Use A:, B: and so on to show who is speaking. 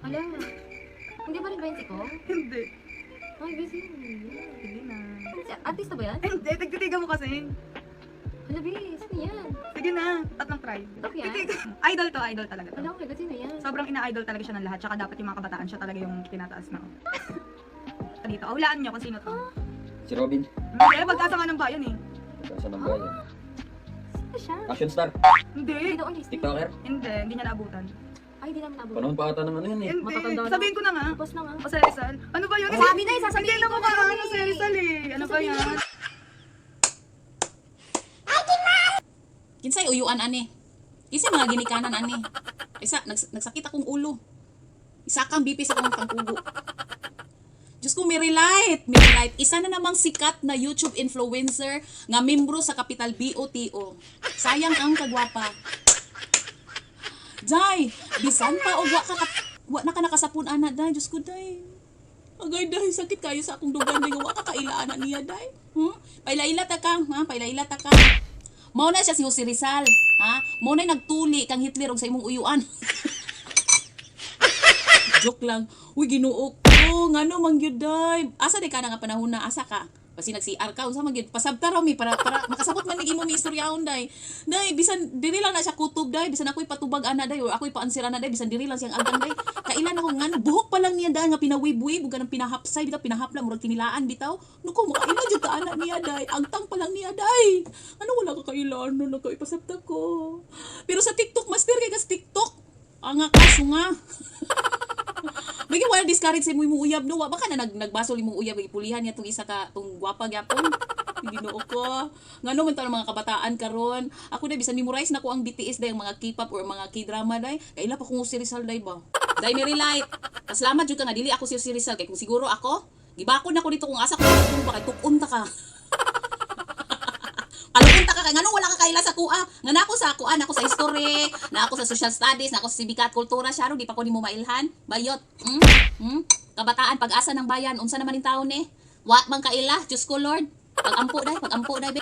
A: Hala. Hindi ba rin ba yun si Kong?
B: Hindi.
A: Ay, busy. Yan.
B: Sige na.
A: Artista ba yan?
B: Hindi, tagtitigan mo kasi.
A: Hala, B. Sino yan?
B: Sige na, tatlong try.
A: TikTok yan?
B: Titigan. Idol to, idol talaga to.
A: Hala, oh my God, sino yan?
B: Sobrang ina-idol talaga siya ng lahat. Tsaka dapat yung mga kabataan, siya talaga yung tinataas na. Dito, oh, hulaan nyo kung sino to.
C: Si Robin.
B: Hindi, pag-asa nga ng bayan eh.
C: Pag-asa ng bayan.
A: Sino siya?
C: Action star.
B: Hindi.
A: Hindi daw artista.
C: TikToker.
B: Hindi, hindi niya naabutan.
A: Ay, hindi namin naabutan.
C: Panahon pa ata ng ano yan eh.
B: Hindi.
A: Matatanda na.
B: Sabihin ko na nga.
A: Tapos na nga.
B: Jose Rizal. Ano ba yun?
A: Sabi na eh, sasabihin
B: Hindi na
A: ko
B: mukha
A: na
B: ano
A: eh.
B: Jose Rizal eh. Ano ba
A: Sasabihin
B: yan?
D: Kinsay uyuan ani? Kinsay mga ginikanan ani? Isa nagsakit akong ulo. Isa kang BP sa akong tangkugo. Diyos ko, Mary Light. Mary Light, isa na namang sikat na YouTube influencer nga membro sa Capital BOTO. Sayang ang kagwapa. Day, bisan pa og wa ka wa na ka nakasapon ana day. Diyos ko, day. Agay day, sakit kayo sa akong dugan day. Wa ka kailaan na niya day. Pailaila ta ka, ha? Pailaila ta ka. Mao na siya si Jose Rizal, ha? Mao na nagtuli kang Hitler og sa imong uyuan. Joke lang. Uy, Ginoo ko, ngano man gyud day. Asa di ka na nga panahon na asa ka? Basi nag-CR ka, unsa man gyud pasabta raw mi para makasabot man nig imo mi istoryahon day. Day, bisan diri lang na siya kutob day, bisan ako'y patubag ana day or ako'y paansir ana day, bisan diri lang siyang agdan day. Kailan ako ngano buhok pa lang niya day nga pinawib-wib ug kanang pinahapsay bitaw pinahapla murag tinilaan bitaw. Nuko makaila jud ka ana niya day. Agtang pa lang niya day. Ano wala ka kailan no nakaipasabta ko. Pero sa TikTok master kay ka sa TikTok. Anga ka sunga. Bigyan wala discourage sa imong uyab no, wa baka na nagbasol imong uyab gipulihan niya tong isa ka tong gwapa gyapon. Ginoo ko. Ngano man taon mga kabataan karon. Ako na bisan memorize na ko ang BTS day ang mga K-pop or mga K-drama day. Kaila pa kung si Rizal day ba. Day Mary Light. Pasalamat jud ka nga dili ako si Rizal kay kung siguro ako gibakon na ko dito kung asa ko ba kay tukon ta ka. Kalunta ka kay ngano wala ka kaila sa kuha. Nga nako sa kuha, nako sa history, na ako sa social studies, na ako sa sibika at kultura siya di pa ko nimo mailhan. Bayot. Kabataan pag-asa ng bayan, unsa naman ning taon ni? Wa man kaila, Diyos ko Lord. Pag-ampo day, pag-ampo day. Be.